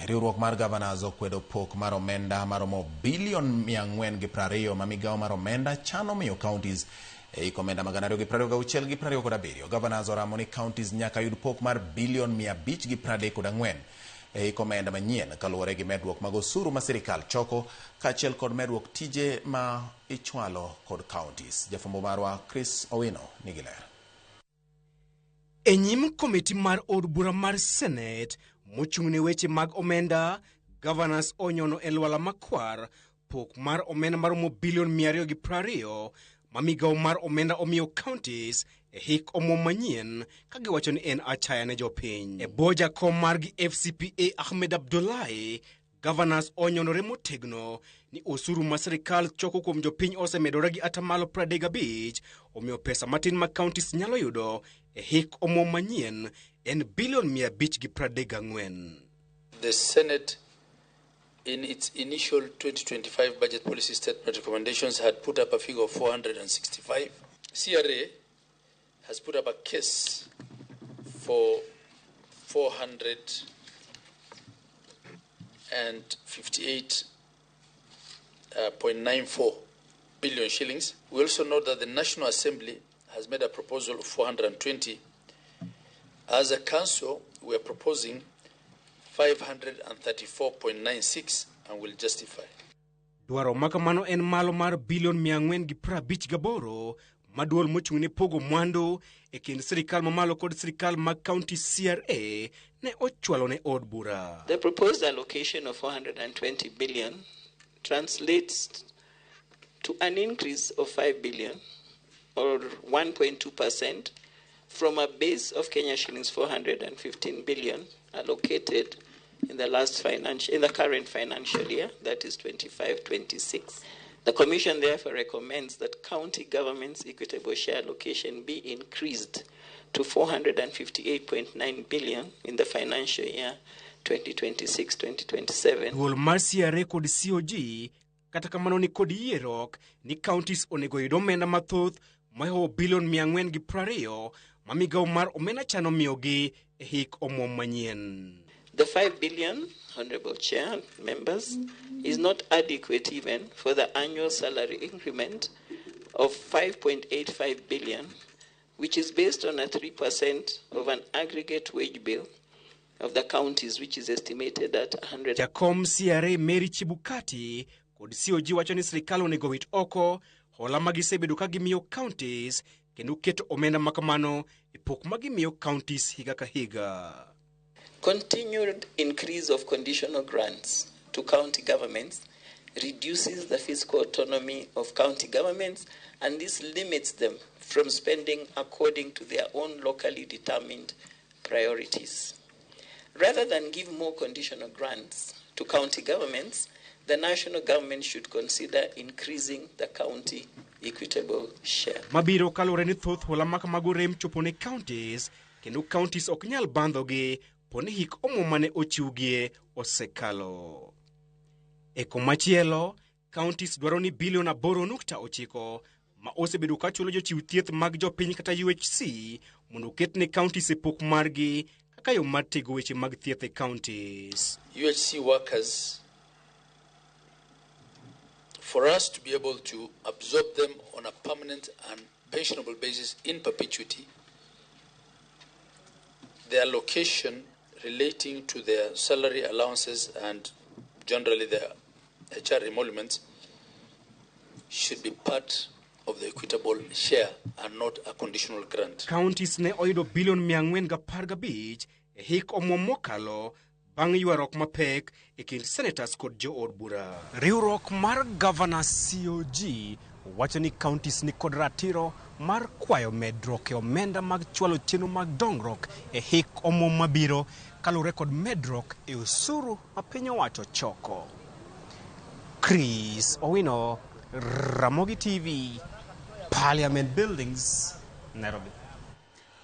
Riwruok mar Governors okwedo pok mar omenda maromo bilion 420 ma migawo mar omenda chano miyo counties e hik omenda ma 2026 gi 27. Governors oramo ni counties nyaka yud pok mar bilion 534 e hik omenda manyien kaluwore gi medruok mag osuru ma sirikal choko kaachiel kod medruok tije ma ichwalo kod counties. Jafwambo marwa Chris Owino nigi ler. E nyim komiti mar od bura mar Senate mochung' ne weche mag omenda, Governors onyono e lwala makwar pok mar omenda maromo bilion 220 ma migawo mar omenda omiyo counties e hik omwom manyien ka giwacho ni en achaya ne jopiny. E bwo jakom margi FCPA Ahmed Abdullahi, Governors onyonore motegno ni osuru ma sirikal choko kuom jopiny osemedore gi atamalo 35, omiyo pesa matin ma counties nyalo yudo e hik omwom manyien en bilion 534. The Senate, in its initial 2025 budget policy statement recommendations, had put up a figure of 465. CRA has put up a case for 458.94 billion shillings. We also note that the National Assembly has made a proposal of 420. As a council, we are proposing 534.96 and will justify. Dwaro ma kamano en malo mar bilion 458 ma duol mochung' ne pogo mwandu e kind sirikal mamalo kod sirikal mag county CRA ne ochwalo ne od bura. The proposed allocation of 420 billion translates to an increase of 5 billion or 1.2% from a base of Kenya shillings 415 billion allocated in the last financial in the current financial year, that is 25-26. The Commission therefore recommends that county government's equitable share allocation be increased to 458.9 billion in the financial year 2026-2027. Duol mar CRA kod COG kata kamano ni kod yierok ni counties onego yud omenda mathoth mohewo bilion 420 ma migawo mar omenda chano miyogi e hik omwom manyien. The 5 billion, Honorable Chair, members, is not adequate even for the annual salary increment of 5.85 billion, which is based on a 3% of an aggregate wage bill of the counties, which is estimated at 100. Jakom CRA Mary Chebukati kod COG wacho ni sirikal onego wit oko hola ma gisebedo ka gimiyo counties kendo keto omenda ma kamano e pok ma gimiyo counties higa ka higa. Continued increase of conditional grants to county governments reduces the fiscal autonomy of county governments, and this limits them from spending according to their own locally determined priorities. Rather than give more conditional grants to county governments, the national government should consider increasing the county equitable share. Mabiro kaluwore ni thoth hola ma kamago rem chopo ne counties kendo counties ok nyal bandhogi po ni hik omwom mane ochiwgie osekalo. E komachielo, counties dwaro ni bilion 8.9 ma osebedo ka chulo jochiw thieth mag jopiny kata UHC mondo oket ne counties e pok margi kaka yo mar tego weche mag thieth e counties. UHC workers, for us to be able to absorb them on a permanent and pensionable basis in perpetuity, the allocation relating to their salary allowances and generally their HR emoluments should be part of the equitable share and not a conditional grant. Counties ne oyudo bilion 415 e hik omwom mokalo bang' ywaruok mapek e kind senators kod jood bura. Riwruok mar Governor COG wacho ni counties ni kod ratiro mar kwayo medruok e omenda mag chwalo chenro mag dongruok e hik omwom mabiro kaluwore kod medruok e osuru ma piny owacho choko. Chris Owino, Ramogi TV, Parliament Buildings, Nairobi.